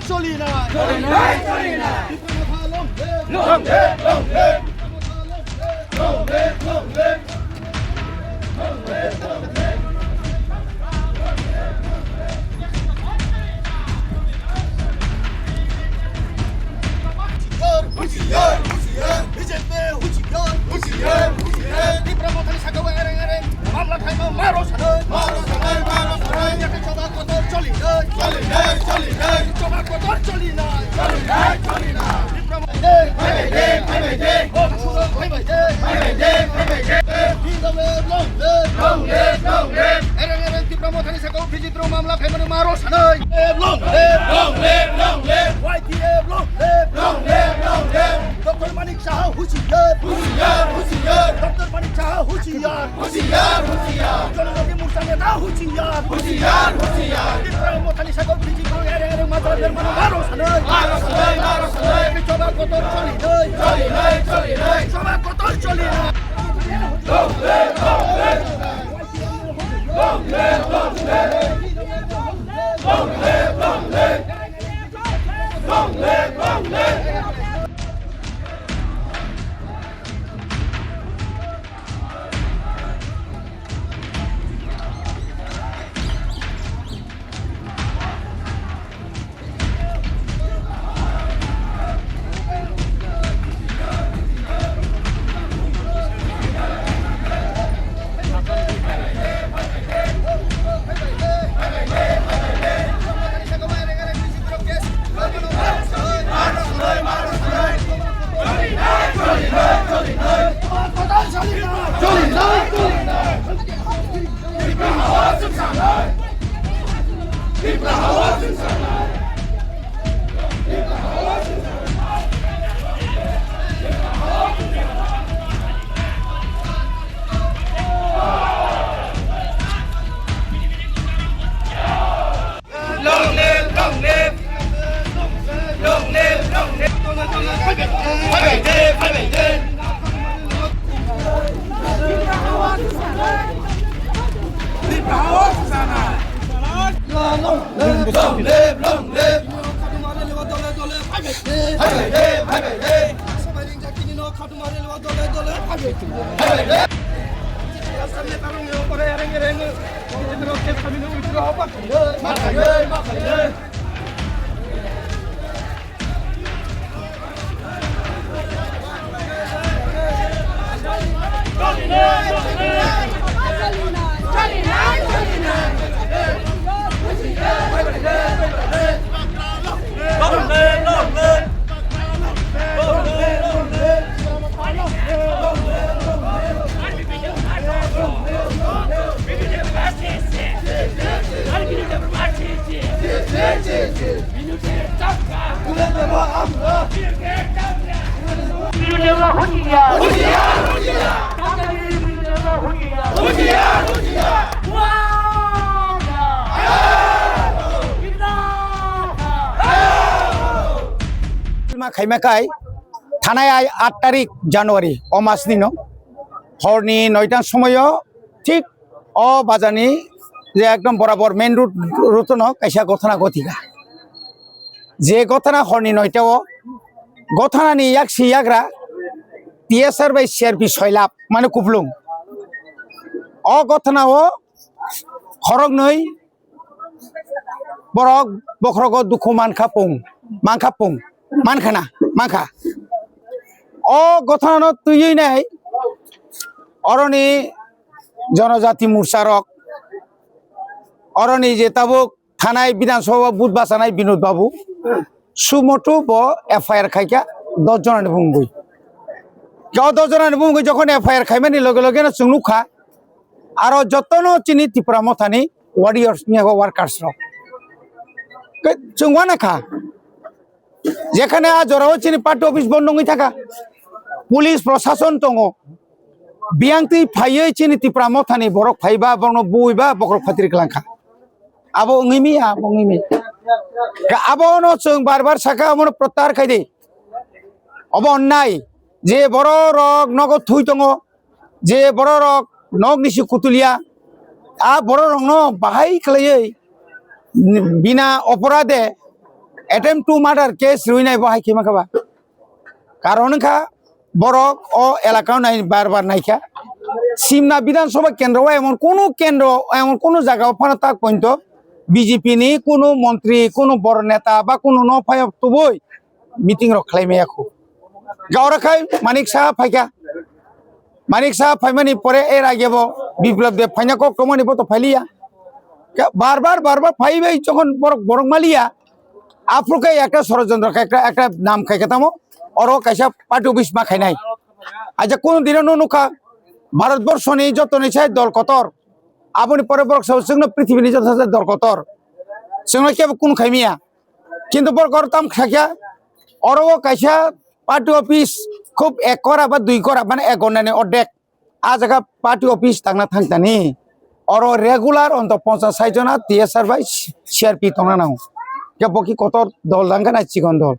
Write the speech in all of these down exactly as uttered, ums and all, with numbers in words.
Choli na! Choli na! Choli na! Long live! Long live! Long live! Long live! Long live! Husiar, husiar, B J P husiar, husiar, husiar. Tipra Mothani saka o ereng ereng mamla khaima maro sanai, maro sanai, maro sanai. Yakni choba kotor choli nai, choli nai, choli nai. Choba kotor choli nai, choli nai, choli nai. Tipra Mothani phaibai de, phaibai de, phaibai de. O Sudan phaibai de, phaibai de, phaibai de. Long live, long live, long live. Ereng ereng Tipra Mothani saka o B J P rok mamla khaimani maro sanai. Long live, long live, long live. Y T F long live, long live, long live. Doctor Manik Saha husiar, husiar, husiar. Doctor Manik Saha husiar, husiar, husiar. Janajati Morcha neta husiar, husiar, husiar. Tipra Mothani saka o B J P rok ereng ereng mamla khaimani maro sanai, maro sanai, maro sanai. Choba kotor choli nai, choli nai, choli nai. Choba kotor choli nai. Long live, long live. Long live, long live. Phaibai de, phaibai de. Long live, long live. Phaibai de, phaibai de. Ma khaima kai thanai ai aat tarik January o mas ni no hor ni noita somoio thik o bazar ni je ekdom borabor main road, road no kaisa gothona gothika. Je gothona hor ni noita o gothona ni yaksi yagra T S R bai C R P soilap mane kuplung. O gothona o khoroknwi borok bokhrogo dukhu mankha pung, mankha pung, mankha na, mankha. O gothona no twiwi nai oroni Janajati Morcha rok, oroni je tabuk thanai Bidhan Sabha booth bachanai Binod Babu, sumoto bo F I R khaikha dos jona ni bumungwi. O dos jona ni bumungwi jokhon F I R khaimani loge loge no chwng nukha, aro jotono chini Tipra Mothani warriors ni workers rok. Ke chwng wanakha. Jekhane a jorao chini party office bondo wngwi thaka, police prosason tongo, biyang twi phaiwi chini Tipra Mothani borok phaiba, borokno buiba, bokhorok phatri kwlangkha. Abo wngwi mi, abo wngwi mi. Ka-, abono chwng bar bar saka, abono protyahar khai di. Obo onnai je bororok nogo thui tongo, je bororok nog nisi kutulia, a bororokno bahai khlaiwi bina oporade attempt to murder case rwinai bo hai khe mankha ba. Karon wngkha borok o elakao nai bar bar naikha. Simna Bidhan Sabha kendro o emon kunu kendro, emon kunu jaga o phano tak pointo B J P ni kunu montri, kunu bor neta ba kunu no phai tubui meeting rok khlai maya khu. Gaura khai Manik Saha phaikha. Manik Saha phaimani pore er age bo Biplab Deb phaina kok tongmani bo to phailiya. Ka-, bar bar, bar bar phai bai jokhon borok, borok maliya. Aphuru khe ekta sorojontro khe ekta, ekta nam khai khe tamo. Oro kaisa party office ma khainai. Aja kunu dino no nukha Bharat Borshoni jotoni sai dol kotor. Aboni pore borok sao chwngno prithibini joto sai dol kotor. Chwngno kebo kunu khaimiya. Kintu borok oro tam khakya, oro o kaisa party office khub ek kora ba dui kora, mane ek ghonta ni ordek. A jaga party office tangna thang tani. Oro regular onto ponchas sait jona T S R bai C R P tongna nango. Khe bo ki kotor dol dangkha na chikon dol.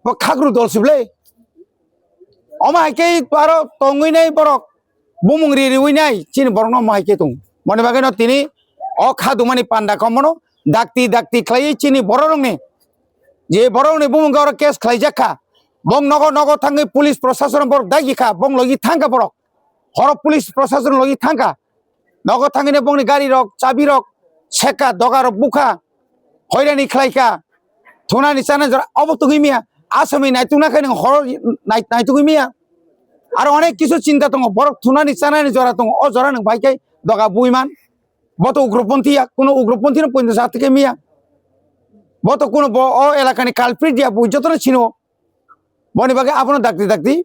Bo khakru dol sible. Omo hai khe aro tongwi nai borok bumung ri riwi nai chini borokno omo hai khe tong. Moni bagwi no tini o kha dumani panda komono dakti dakti khlaiwi chini bororokni je bororokni bumung oro case khlaijak kha. Bong nogo nogo thangwi police prosason borok dagi kha, bong logi thang kha borok. Horo police prosason logi thang kha. Nogo thangwi bongni gari rok, chabi rok, sekha, doga rok bukha. Hoirani khlaikha, thunani chanani jora obo tugui miya, asomwi naitukna khe nwng horo nai-, naitugui miya. Aro onek kisu chinta tongo, borok thunani chanani jora tongo, o jora nwng bai khe doga bui man. Bo to ugroponthi ya, kuno ugroponthi no poito jati khe miya. Bo to kuno bo o elakani culprit ya, bui jotono sino. Boni bagwi abono dakti dakti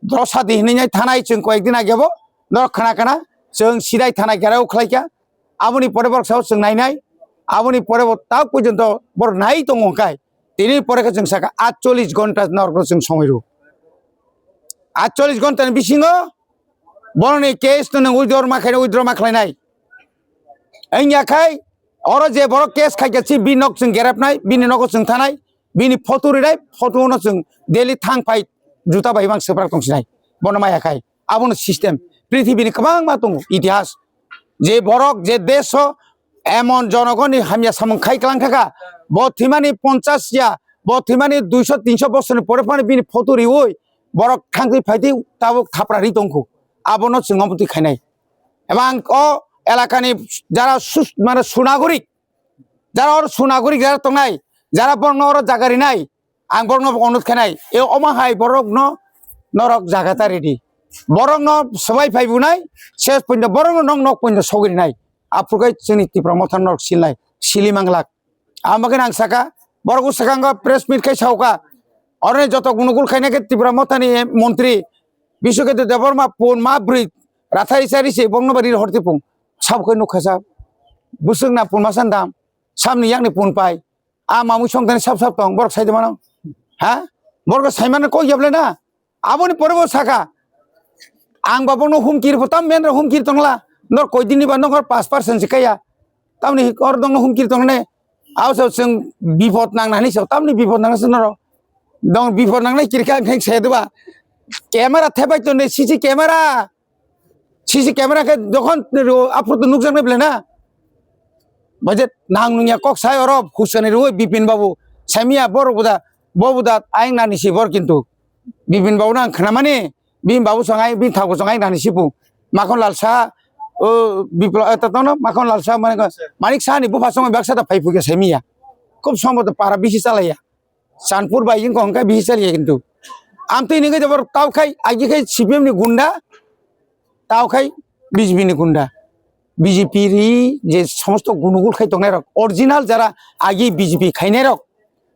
dosa di hinwi nai thanai chwng koyek din age bo norok khna khna chwng sidai thana gherao khlaikha. Aboni pore borok sao chwng nainai, aboni pore bo ta porjonto borok nai tongo hwnkhe tini pore khe chwng sakha atchollish ghonta norokno chwng somoi rw. Atchollish ghonta ni bisingo borokni case no nwng withdraw ma khainai, withdraw ma khlainai. Wngya khai oro je borok case khaikha si bini nok chwng gerepnai, bini nogo chwng thanai, bini photo rinai, photo no chwng daily thang phai juta bai mang swprak tong sinai. Bono maya khai. Abono system. Prithibini kwbangma tongo itihas. Je borok je desh o emon jonogoni hamya samung khai klang thaka, bo thwimani ponchas ya, bo thwimani duiso tinso bosorni pore phano bini photo riwi borok thangwi phaidi tabuk thapra ri tongkhu. Abono chwng omo twi khainai. Ebang o elakani jara sus-, mane sunagorik, jara oro sunagorik jara tongnai, jara borokno oro jaga rinai, ang borokno onurodh khainai, e omo hai borokno norok jaga ta ridi. Borokno swbai phai bunai, ses puinto borokno nok nok puinto sogwi rinai. Aphuru khe chini Tipra Motha norok silnai, sili manglak. Ang bagwi ang saka, borok swkango press meet khai sauka. Oroni joto gunugul khaina khe Tipra Mothani montri Biswaketu Debbarma pun ma bwrwi rathai sari se bokno bari horti pung. Sab khe nukha sa. Buswk na pun ma san dam. Samni yakni pun pai. A mamui songtani sab sab tong borok sai de mano. Ha? Borok sai mano kok yable na. Aboni pore bo saka, ang ba bono humkir bo tam men humkir tongla, nor koi dini ba nokor pass percent se kaya, tamni hor dongno humkir tongne, ausa chwng bipod nang nani so, tamni bipod nang se noro, dong bipod nang nai kirka ang kheng se deba, camera thebai tonne C C camera, C C camera khe dokhon aphuru to nukjaknai belai na, baje nang nungya kok sai oro huskani rwi Bipin babu, saimya bor buda, bo buda ayang nani si bor kintu. Bipin babu no ang khnamani, Bipin babu songai, Bipin thabu songai nani sipu. Makhon Lal Saha, o, Biplo-, eh, to, tono, Makhon Lal Saha, mane ko, Manik Saha ni bupha songai baksa da phai phukya saimiya. Khub sombo to para bisi chalaiya. Chanpur bai jing ko hongkai bisi chalaiya kintu. Amtwi ni gede bor tau khai, agi khai C P M ni gunda, tau khai B J P ni gunda. B J P ri je somosto gunugul khai tongnai rok, original jara agi B J P khainai rok,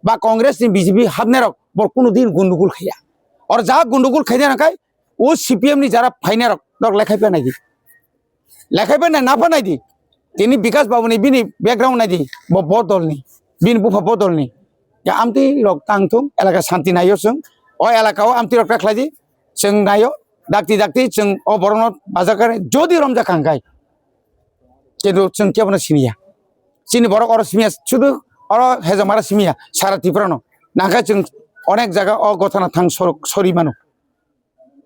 ba Congress ni B J P hapnai rok, bor kuno din gundugul khaiya. Or ja gundugul khainai rok khai, o C P M ni jara phainai rok, rok lekhai pa naidi. Lekhai pa nai, na pa naidi. Tini Bikash Babu ni bini background naidi, bo, bo dol ni, bini bupha bo dol ni. Ya amtwi rok tang thung, elaka shanti naiyo chwng. O elaka o amtwi rok ta khlai di, chwng naiyo, dakti dakti chwng o borok no bajar kare, jodi romjak kha hwnkhe. Kintu chwng kebo no siniya. Chini borok oro simiya, sudu oro hejamara simiya, sara Tripura no. Nangkhe chwng onek jaga o gotana thang sorok sori mano.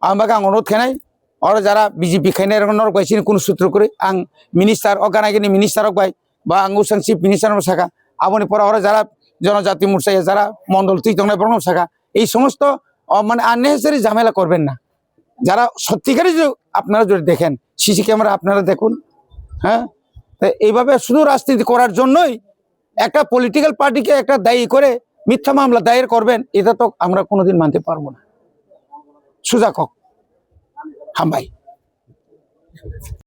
Ang baga ang onurodh khainai, oro jara B J P khainai rok norok bai chini kunu sutro kwrwi, ang minister o gana gini minister rok bai ba ang usang chief minister no saka, aboni pora oro jara jonojati morcha ya jara mondol twi tongnai borok no saka, ei somosto o mane unnecessary jhamela korben na. যারা সত্যিকারই যদি আপনারা যদি দেখেন, CC camera আপনারা দেখুন, হ্যাঁ, তো এইভাবে শুধু রাজনীতি করার জন্যই একটা পলিটিক্যাল পার্টিকে একটা দায়ী করে মিথ্যা মামলা দায়ের করবেন, এটা তো আমরা কোনোদিন মানতে পারবো না। সুজা কক। হামবাই।